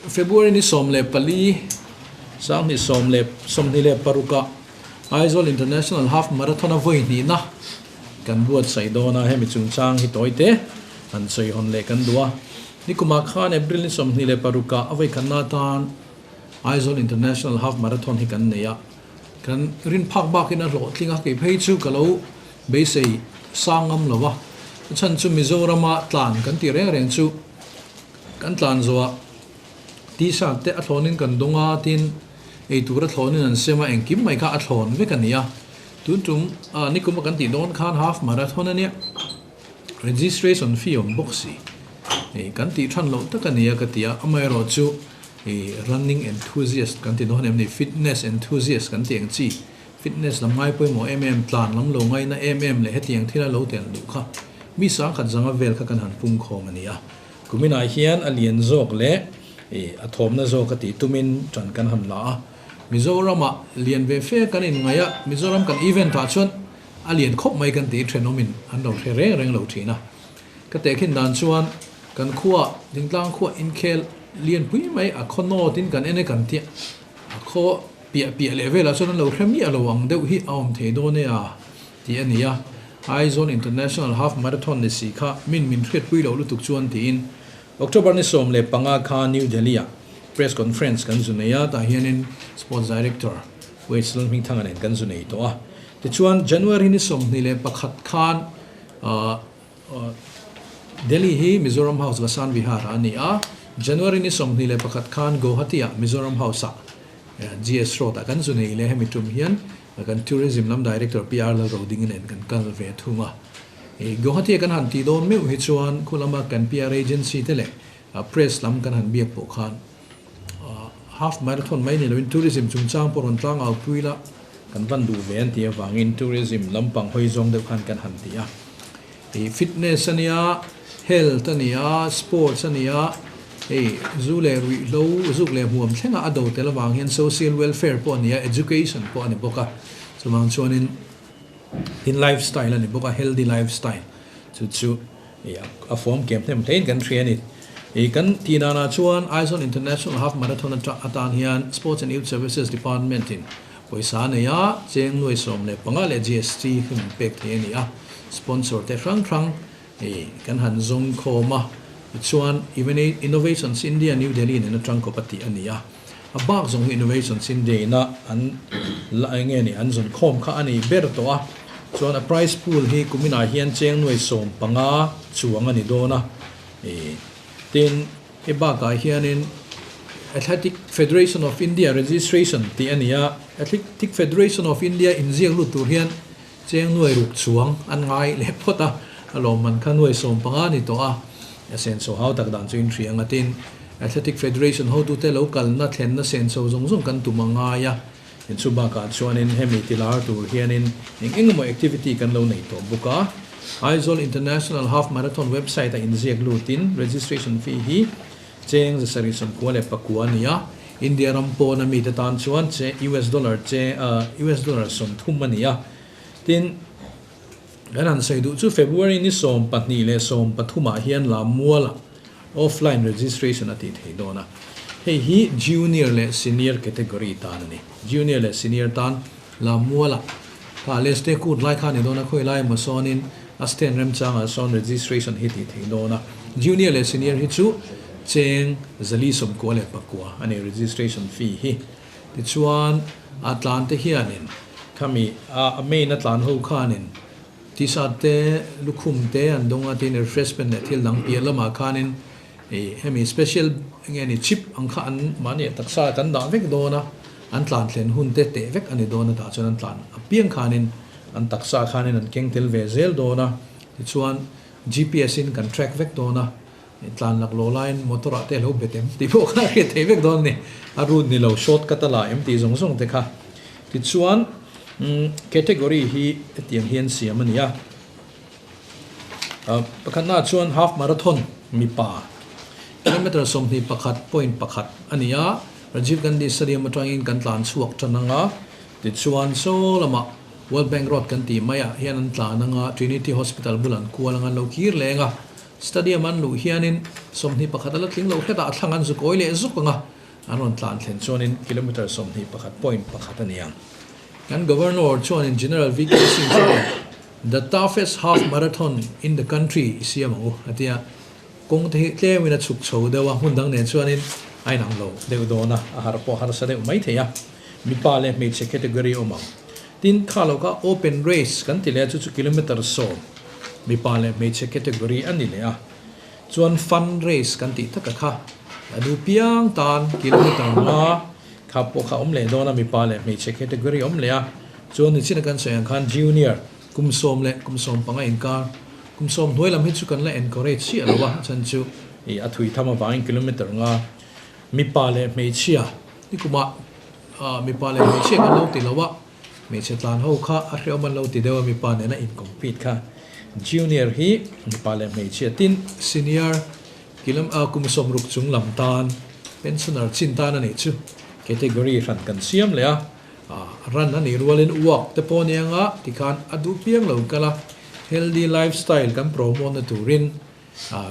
February ni 14 sanghnih 26 ah Aizawl International Half Marathon a vawi hnihna kan buatsaih dawn a, hemi chungchang hi tawi te han sawi hawn leh kan duh a. Nikumah khan April ni 26 ah a vawi khatna atan Aizawl International Half Marathon hi kan nei a, kan rin phak bakin a hlawhtling a, kei phei chu ka lo beisei sang ngam lo a, a chhan chu Mizorama tlan kan tih reng reng chu kan tlan zawhah T-shirt te a thlawnin kan dawng a, tin eitur a thlawnin an sem a, engkim mai kha a thlawn vek a ni a, tun tum nikum a kan tih dawn khan Half Marathon a nia, registration fee awm bawk si, kan tih than loh tak a ni a ka ti a, amaherawh chu running enthusiast kan ti dawn em ni, fitness enthusiast kan tih ang chi, fitness lam ngai pawimawh em em, tlan lam lo ngaina em em leh hetiang thila lo tel duh kha mi sangkhat zanga vel kha kan han pungkhawm a ni a. Kuminah hian a lian zawk leh a thawmna zawk a tih tumin tan kan han la a. Mizoramah lian ve fe kan inngaih a, Mizoram kan event ah chuan a lian khawp mai kan tih thenawmin an lo hre reng reng lo thin a. Ka tehkhin dan chuan kan khua, Dingtlang khua inkhel lian pui mai a khaw nawtin kan en e kan tih a khaw piah piah leh velah chuan an lo hre miah lo ang deuh hi a awm thei dawn e a tih a ni a. Aizawl International Half Marathon ni si kha min min hriatpui loh lutuk chuan tiin October ni 15 kha New Delhi ah Press Conference kan zu nei a, tah hianin Sports Director Wage Lalhmingthanga nen kan zu nei tawh a. Tichuan January ni 21 khan Delhi hi Mizoram House Vasan Vihar ah a ni a, January ni 21 khan Guwahati ah Mizoram House ah GS Road ah kan zu nei leh hemi tum hian Kan Tourism lam Director PR Lalrodingi nen kan kal ve thung a. Guwahati a kan han tih dawn meuh hi chuan khu lama kan PR agency te leh press lam kan han biak pawh khan half marathon mai ni loin tourism chungchang pawh rawn tlang au pui la kan van duh ve an tih avangin tourism lampang hawi zawng deuh khan kan han ti a. Fitness a nia, health a nia, sports a nia, hei zu leh ruihhlo, zuk leh hmuam thlenga a do tel avang hian social welfare pawh a nia, education pawh a ni bawk a, chuvang chuanin tin lifestyle a ni bawk a, healthy lifestyle chu chu a form kem hnem hlein kan hria a ni. Kan tih danah chuan Aizawl International Half Marathon atan hian Sports and Youth Services Department in Pawisa a nei a, cheng nuai 15 leh GST hi min pek thei a ni a, sponsor te hrang hrang hei kan han zawng khawm a, tichuan Innovations India New Delhi nen atang kawp a tih a ni a, a bak zawng hi Innovations India ina an la eng nge ni an zawn khawm kha a nei ber tawh a, chuan a prize pool hi kuminah hian cheng nuai 15 chuang a ni dawn a, tin. Hei bakah hianin Athletic Federation of India registration tih a ni a, Athletic Federation of India inziak lut tur hian cheng nuai ruk chuang an ngai leh phawt a, a lawmman kha nuai 15 a ni tawh a, a senso hau tak dan chu inhria ang a tin Athletic Federation hotute lo kalna thlenna senso zawng zawng kan tum a ngai a, inchu bakah chuanin hemi tilar tur hianin eng eng emaw activity kan lo nei tawh bawk a. Aizawl International Half Marathon website a inziak lutin registration fee hi cheng 799 a ni a, India ram pawna mite tan chuan che US dollar che US dollar 30 a ni a. Tin, kan han sawi duh chu February ni 12 leh 13 ah hian Lammuala offline registration a tih thei dawn a. Hei hi junior leh senior category tan a ni. Junior leh senior tan Lammuala kha Leste kut lai kha a ni dawn a, khawi lai emaw sawnin a stand remchangah sawn registration hi tih thei dawn a. Junior leh senior hi chu cheng 499 a ni registration fee hi. Tichuan a tlan te hianin khami a main a tlan ho khanin T-shirt te, lukhum te an dawng a tin refreshment leh thil dang piah lamah khanin ih hemi special enge ni chip ang kha an mahni taksa kan dah vek dawn a, an tlan thlen hun te teh vek a ni dawn a tah chuan an tlan apiang khanin an taksa khanin an keng tel ve zel dawn a, tichuan GPS in kan track vek dawn a, tlan laklawh laiin motor ah te a lo bet em tih pawh kha a hriat theih vek dawn a ni, a route ni lo shortcut a la em tih zawng zawng te kha tichuan category hi hetiang hian siam a ni a, pakhatnaah chuan half marathon mipa kilometre 21.1 a ni a, Rajiv Gandhi Stadium atangin kan tlan chhuak tan ang a, tichuan saw lamah World Bank Road kan tih maiah hian an tlan ang a, Trinity Hospital bul an kual ang a, an lo kir leng a. Stadium an luh hianin 21 a la tling lo hretah a thlang an zu kawi leh zuk ang a, an rawn tlan thlen chuanin kilometre 21.1 a ni ang. Kan Governor chuanin General VK Singh chuan The toughest half marathon in the country i siam ang u a ti a, kawng te hi tlemin a chhuk chho deuh a, hmun dang nen chuanin a inang lo deuh dawn a, a har pawh harsa deuh mai thei a, mipa leh hmeichhe category awm ang. Tin, kha lo kha open race kan ti leh a, chu chu kilometre 10 mipa leh hmeichhe category a ni leh a. Chuan fun race kan tih taka kha a nu piang tan kilometre 5 kha pawh kha awm leh dawn a, mipa leh hmeichhe category awm leh a. Chuan nichina kan sawi ang khan junior kum 10 leh kum 15 inkar, kum 10 hnuai lam hi chu kan la encourage chiah lo a, a chhan chu ih a thui tham avangin kilometre 5 mipa leh hmeichhia nikumah Mipa leh hmeichhia kan lo ti lo a, hmeichhe tlan ho kha a hrehawm an lo ti deuh a, mipa nena in compete kha. Junior hi mipa leh hmeichhia tin senior kilam kum 60 chung lam tan pensioner chin tan a nih chu category hran kan siam leh a, run a nih rualin walk te pawh nia nga tikhan a duh piang lo kal a, healthy lifestyle kan promote na turin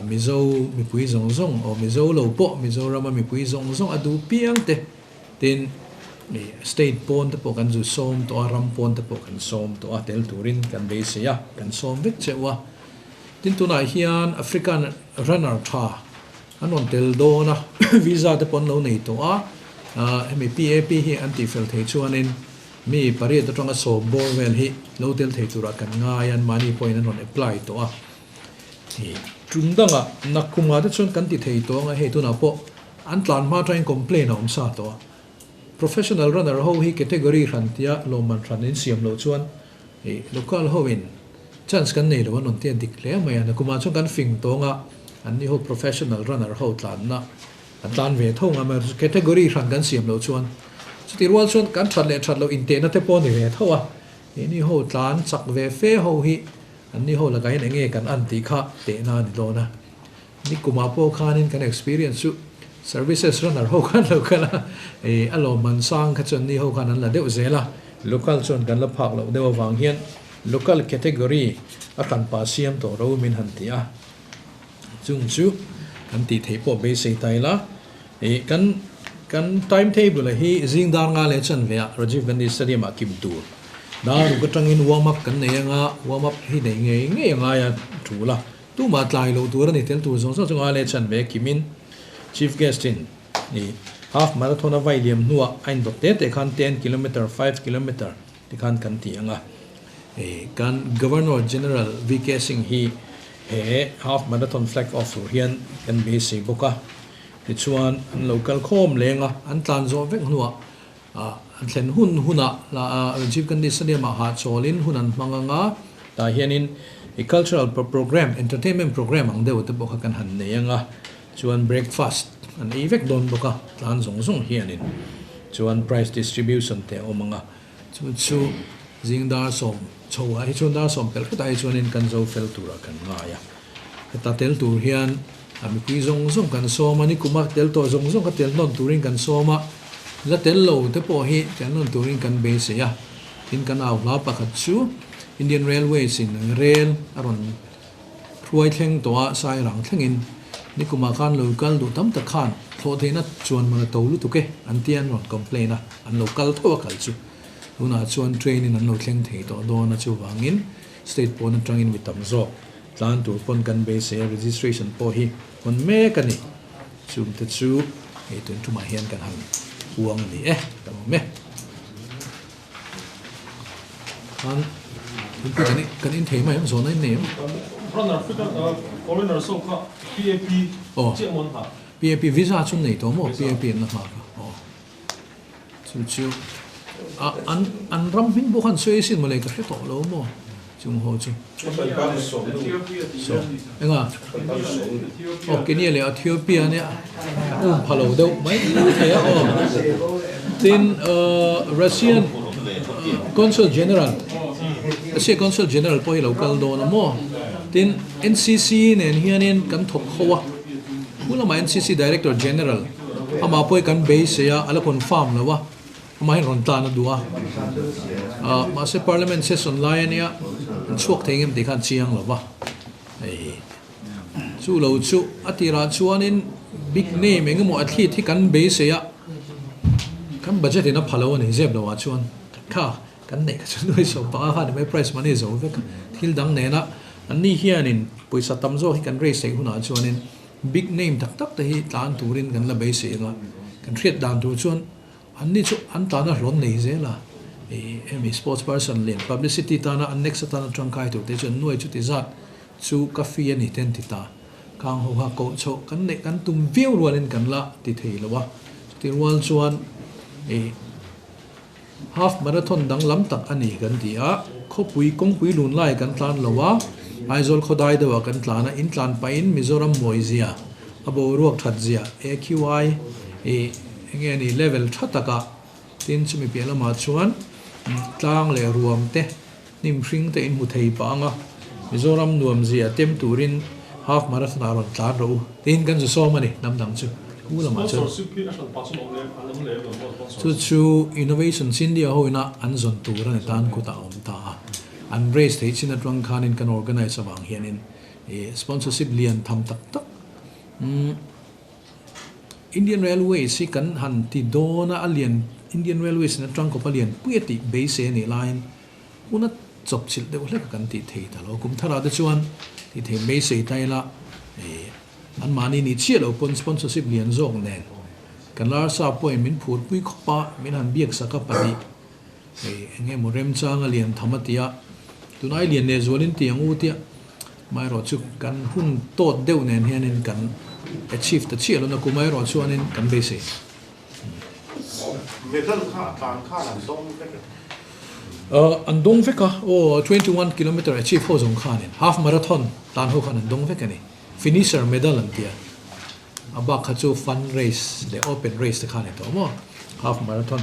Mizo mipui zawng zawng aw Mizo lo pawh Mizorama mipui zawng zawng a duh piang te Tin, state pawn te pawh kan zu sawm tawh a, ram pawn te pawh kan sawm tawh a, tel turin kan beisei a, kan sawm vek cheuh a. Tin, tunah hian African runner tha an rawn tel dawn a, visa te pawh an lo nei tawh a, hemi PAP hi an tihfel thei chuanin mi pariat atanga 10 bawr vel hi lo tel thei turah kan ngai a, anmahni pawhin an rawn apply tawh a. Tum dangah nakkumah te chuan kan ti thei tawh ang a, hei tunah pawh an tlan hma atangin complain a awm sa tawh a. Professional runner ho hi category hran tia lawmman hran in siam loh chuan local ho in chance kan nei lo an rawn tia dik hle mai a. Nakumah chuan kan fing tawh ang a, an ni ho professional runner ho tlanna an tlan ve tho ang a, mahse category hran kan siam loh chuan chutih rual chuan kan that leh that loh intehna te pawh a ni ve tho a. Keini ho tlan chak ve fe ho hi An ni ho lakah hian enge kan an tih kha tehna a ni dawn a. Nikumah pawh khanin kan experience chu services runner ho khan lo kal a, ih a lawmman sang kha chu an ni ho khan an la deuh zel a, local chuan kan la phak loh deuh avang hian local category a hranpa siam tawh ro min han ti a. Chung chu kan tih theih pawh beisei ta ila, ih kan kan timetable a hi zing dar nga leh chanve ah Rajiv Gandhi Stadium ah kim tur dar ruk atangin warm up kan nei anga, warm up hi nei ngei ngei a ngai a tul a, tumah tlai loh tur a ni tel tur zawng zawng chu nga leh chanve kimin Chief Guest in ih half marathon a vai liam hnuah a indawt te te khan 10 kilometer, 5 kilometer tikhan kan ti ang a. Kan Governor General VK Singh hi he half marathon flag off tur hian kan beisei bawk a. Tichuan an lo kal khawm leng a, an tlan zawh vek hnuah an thlen hun hunah Rajiv Gandhi Stadium ah hahchawlin hun an hmang ang a. Tah hianin i cultural program, entertainment program ang deuh te pawh kha kan han nei ang a. Chuan breakfast an ei vek dawn bawk a, tlan zawng zawng hianin chuan prize distribution te a awm ang a. Chu chu zing dar 10 chho ah hi chuan dar 10 pelh hretah hi chuanin kan zo fel turah kan ngai a. Heta tel tur hian a mipui zawng zawng kan sawm a, nikuma tel tawh zawng zawng kha tel hnawn turin kan sawm a, la tel lo te pawh hi tel hnawn turin kan beisei a. Tin kan au hla pakhat chu Indian Railways in rel a rawn hruai thleng tawh a, Sairang thlengin nikumah khan lo kal duh tam tak khan thlawh theihna chuan man a to lutuk e an tia an rawn complain a, an lo kal tho a kal chu. Tunah chuan train in an lo thleng thei tawh dawn a, chuvangin state pawn atangin mi tam zawk tlan tur pawn kan beisei a, registration pawh hi hawn mek a ni. Chungte chu hei tun tumah hian kan han uang a ni e, ka awm e. Khan inpui kan kan in thei mai ang zawhna in nei ang. Runner African foreigner so kha PAP chiah mawn ha. PAP visa chu nei tawh maw PAP an la nghak a aw chu chu a an an ram hming pawh khan sawi asin mawle ka hre tawh lo maw chung ho chu so enga aw Kenya leh Ethiopia nia um pha lo deuh mai thei a aw tin Russian Consul General Russia Consul General pawh hi lo kal dawn a maw tin NCC nen hianin kan thawk ho a khu lamah NCC Director General amah pawh hi kan beisei a a la confirm lo a. Amahin rawn tlan a duh a, mahse Parliament session lai a nia, an chhuak thei ngem tih khan chiang lo va, hei Chu lo chu a tirah chuanin big name eng emaw athlete hi kan beisei a, kan budget in a pha lo a ni zep lo ah chuan kha kan neih kha chu nuai sawm panga kha ni mai prize money zo vek a. Thil dang nena an ni hianin pawisa tam zawk hi kan raise theih hunah chuanin big name tak tak te hi tlan turin kan la beisei ang a, kan hriat dan tur chuan An ni chu an tana hlawn nei zel a, ih hemi sports person leh publicity tana an next atana tangkai tur te chuan nuai chuti zat chu ka fee a ni te an ti ta. Kang ho kha koh chhoh kan neih kan tum viau rualin kan la ti thei lo a, chuti rual chuan ih half marathon danglam tak a ni kan ti a, khawpui kawngpui lun lai kan tlan lo a, Aizawl khawdai deuhah kan tlan a, in tlan pahin Mizoram mawizia a boruak that zia AQI ih Enge a nih level tha taka tin chumi piah lamah chuan tlang leh ruam te hnim hring te in hmu thei pah ang a, Mizoram nuam zia tem turin half marathon ah rawn tlan rawh u tiin kan zu sawm a ni hnam dang chu hu lamah chuan. Chu chu Innovations India ho ina an zawn tur a ni tan kutah a awm ta a, an race theih chin atang khanin kan organise avang hianin sponsorship lian tham tak tak umm. Indian Railways hi kan han ti dawn a, a lian Indian Railways in atang kawp a lian pui a tih beisei a nih laiin hun a chawp chilh deuh hlek a kan tih thei ta lo. Kum tharah te chuan tih thei beisei ta ila ih anmahni ni chiah lo pawn sponsorship lian zawk nen kan larsa pawhin min phur pui khawp a, min han biak sak a pahnih ih eng emaw remchang a lian tham a ti a, tunai lian leh zualin ti ang u tia. Amaherawhchu kan hun tawt deuh nen hianin kan achieve ta chiah lo na kum erawh chuanin kan beisei. Medal kha a tlan khan an dawng vek em? An dawng vek a, aw 21 kilometer achieve ho zawng khanin half marathon tlan ho khan an dawng vek a ni. Finisher medal an tia. A bak kha chu fun race leh open race te khan a ni tawh maw half marathon.